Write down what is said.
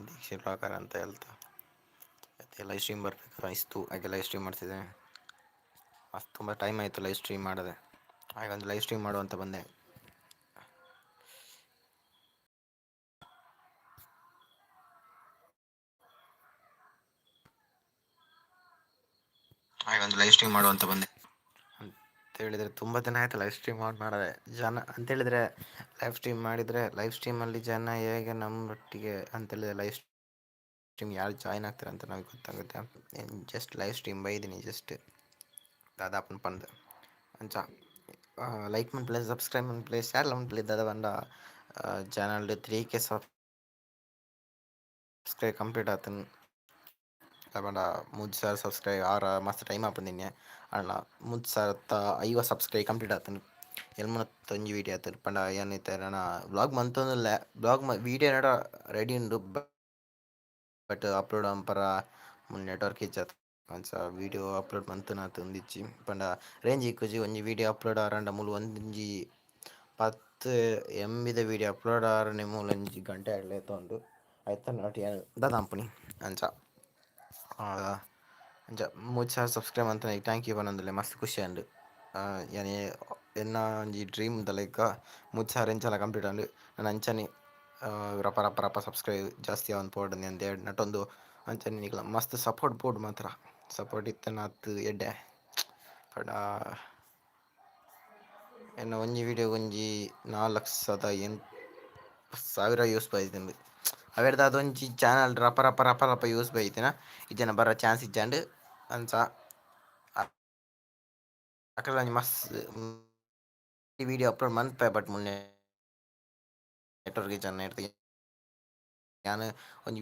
Dikshit vlogger ಅಂತ ಹೇಳ್ತಾ. Live stream ಬರಬೇಕು ಅನಿಸ್ತು, ಹಾಗೆ ಲೈವ್ ಸ್ಟ್ರೀಮ್ ಮಾಡ್ತಿದ್ದೆ. ಮಸ್ತ್ ತುಂಬ ಟೈಮ್ ಆಯಿತು ಲೈವ್ ಸ್ಟ್ರೀಮ್ ಮಾಡಿದೆ, ಹಾಗೊಂದು ಲೈವ್ ಸ್ಟ್ರೀಮ್ ಮಾಡುವಂತ ಬಂದೆ. ಹಾಗೊಂದು ಲೈವ್ ಸ್ಟ್ರೀಮ್ ಮಾಡುವಂತ ಬಂದೆ ಅಂತೇಳಿದರೆ ತುಂಬ ದಿನ ಆಯಿತು ಲೈವ್ ಸ್ಟ್ರೀಮ್ ಮಾಡಿ ಮಾಡಿದೆ ಜನ ಅಂತೇಳಿದರೆ. ಲೈವ್ ಸ್ಟ್ರೀಮ್ ಮಾಡಿದರೆ ಲೈವ್ ಸ್ಟ್ರೀಮಲ್ಲಿ ಜನ ಹೇಗೆ ನಮ್ಮೊಟ್ಟಿಗೆ ಅಂತೇಳಿದರೆ ಲೈವ್ ಸ್ಟ್ರೀಮ್ ಯಾರು ಜಾಯ್ನ್ ಆಗ್ತಾರೆ ಅಂತ ನಮಗೆ ಗೊತ್ತಾಗುತ್ತೆ. ಜಸ್ಟ್ ಲೈವ್ ಸ್ಟ್ರೀಮ್ ಬೈದೀನಿ ಜಸ್ಟ್ ದಾದಾಪನ್ ಪಂದ್ ಅಂಚ ಲೈಕ್ ಮನ್ಪುಲೆ, ಸಬ್ಸ್ಕ್ರೈಬ್ ಮನ್ಪುಲೆ, ಶೇರ್ ಮನ್ಪುಲೆ. ದಾದ ಪಂಡ ಚಾನಲ್ಡ್ 3K subscribe complete ಆತುಂಡ್. ಪಂಡ 3000 ಸಬ್ಸ್ಕ್ರೈಬ್ ಆರ ಮಸ್ತ್ ಟೈಮ್ ಆಪುಂಡು ಇನಿ. ಆಂಡ 3050 ಸಬ್ಸ್ಕ್ರೈಬ್ ಕಂಪ್ಲೀಟ್ ಆತುಂಡ್. ಎಣ್ಮತ್ತೊಂಜಿ ವೀಡಿಯೋ ಆತುಂಡ್. ಪಂಡ ಯಾನ್ ಇತ್ತೆ ನನ ವ್ಲಾಗ್ ಮಂತೊಂದುಲ್ಲೆ, ವ್ಲಾಗ್ ವೀಡಿಯೋ ಎನ್ನಡ ರೆಡಿ ಉಂಡು, ಬಟ್ ಅಪ್ಲೋಡ್ ಮನ್ಪರ ನೆಟ್ವರ್ಕ್ ಇಜ್ಜಿ. ಅಂಚ ವೀಡಿಯೋ ಅಪ್ಲೋಡ್ ಮಂತುನಾತ್ ಉಂದಿಜ್ಜಿ. ಪಂಡ ರೇಂಜ್ ಇಕ್ಕುಜಿ. ಒಂಜಿ ವೀಡಿಯೋ ಅಪ್ಲೋಡ್ ಆರಂಡ ಮೂಲು ಒಂಜಿ 10 MB ದ ವೀಡಿಯೋ ಅಪ್ಲೋಡ್ ಆರನೆ ಮೂಲು ಒಂಜಿ ಗಂಟೆ ಆಡ್ಲೆ ಉಂಡು. ಐತ not ಯಾನ್ ದಾದ ಅಂಚ ಅಂಚ 3000 ಸಬ್ಸ್ಕ್ರೈಬ್ ಮಂತಿನ thank you ಪನೊಂದುಲ್ಲೆ, ಮಸ್ತ್ ಖುಷಿ ಆಂಡ್. ಯಾನ್ ಎನ್ನ ಒಂಜಿ ಡ್ರೀಮ್ ದ ಲೆಕ್ಕ 3000 ಎಂಚಲ ಕಂಪ್ಲೀಟ್ ಆಂಡ್. ನನ ಅಂಚನೆ ರಪ ರಪ ರಪ ಸಬ್ಸ್ಕ್ರೈಬ್ ಜಾಸ್ತಿ ಆವೊಂದು ಪೋವಡ್ ಅಂದ್ ನಟೊಂದು. ಅಂಚನೆ ನಿಕಲ್ನ ಮಸ್ತ್ ಸಪೋರ್ಟ್ ಬೋಡು, ಮಾತ್ರ ಸಪೋರ್ಟ್ ಇತ್ತಿನಾತ್ ಎಡ್ಡೆ. ಪಂಡ ಎನ್ನ ಒಂಜಿ ವೀಡಿಯೋ ಒಂಜಿ 4,08,000 ಯೂಸ್ ಬೈದ್ಂಡ್. ಅವೆರ್ದ್ ಅದೊಂಜಿ ಚಾನಲ್ ರಪ ರಪ ರಪ ರಪ ಯೂಸ್ ಬೈದಿನ ಇಜ್ಜಂಡ ಬರ ಚಾನ್ಸ್ ಇಜ್ಜಂಡ್. ಅಂಚ ಅಕಲ್ನ ಒಂಜಿ ಮಸ್ತ್ ವೀಡಿಯೋ ಅಪ್ಲೋಡ್ ಮನ್ಪೆ, ಬಟ್ ಮುನ್ನೆ ನೆಟ್ವರ್ಕ್ ಇಜ್ಜಂಡ ಯಾನ್ ಒಂಜಿ